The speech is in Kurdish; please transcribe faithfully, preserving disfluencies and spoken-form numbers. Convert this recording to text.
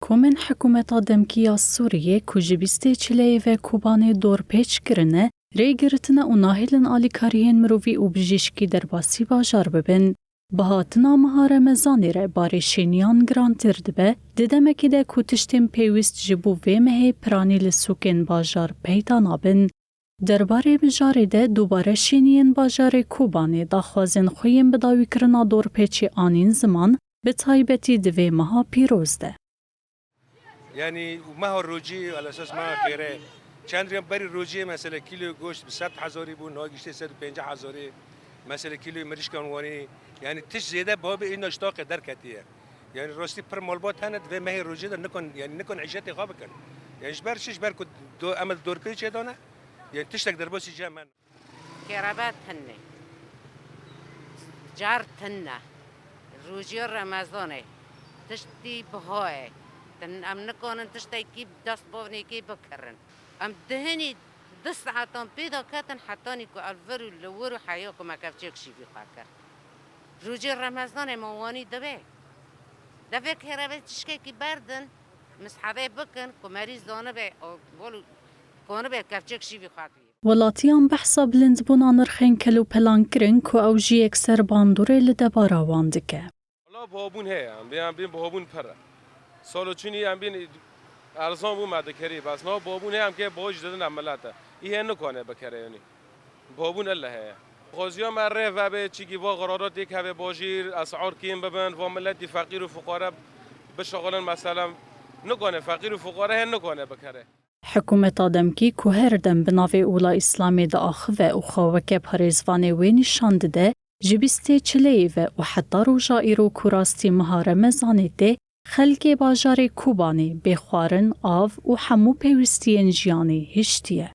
Komên hikûmeta demkî ya Sûriyê ku ji bîstê çileyê ve Kobanê dorpêç kirine, rê girtine û nahêlin alîkariyên mirovî û bijîşkî derbasî bajar bibin. Bi hatina meha Remezanê re barê şêniyan girantir dibe, di demekê de ku tiştên pêwîst ji bo vê mehê piranî li sûkên bajar peyda nabin. Derbarê mijarê de dubare şêniyên bajarê Kobanê daxwazên xwe yên bi dawîkirina dorpêçê anîn ziman, bi taybetî di vê meha pîroz de. Yanî meha rocî, elesas meha xêre. Çend rê berî rocê, mesele kîloyê goşt bi sed hezarî bû, niha giştê sed û pêncî hezarî. Mesele kîloyê mirîşkan wanî. Yanî tişt zêde babê îna ji taqê derketiye. Yanî rastî pir malbat hene, di vê mehê rocê de nikon, yanî nikon îşetê xwe bikin. Yanî ji ber çi? Ji ber ku do, em li dorpêçê de ne. Yanî tiştek derbasî cem hene. Kerebe tune. Car tune. Rojê Remezanê. Tiştî biha ye. Tin em nikanin tiştekî bi dest bavnêkê bikirin. Em dihinî du saetan pê de ketin hetanî ku ev vir û li wir û heya ku me kevçek şîvî xwe kir. Rojê Remezanê me wanî dibe. Devê kerebe tişkekî berdin, mishedê bikin ku merîz zanibe, bol konibe kevçek şîvî xwe bî. Welatiyan behsa bilindbûna nirxên kelûpelan kirin ku ew jî yekser bandorê li debara wan dike. Wela bihabûn heye, em bê em bên bihabûn pir e. Salo çûnî em bên erzan bû me dikerî, bes niha bihabûn heye em kê biha jî didine milete. Î hê nikane bikere yanî. Bihabûn elle heye. Xwaziya me rê vebe çîkî va qerarat yek heve bajîr, esar kêm bibin, va miletî feqîr û fuqare bişixulin, mesela nikane feqîr û fuqare hê nikane bikere. Hikûmeta demkî ku her dem bi navê Ola Îslamê diaxive û xwe weke parêzvanê wê nîşan dide, ji bîstê çileyê ve û heta roja îro ku rastî meha Remezanê tê, xelkê bajarê Kobanê bê xwarin, av û hemû pêwîstiyên jiyanê hiştiye.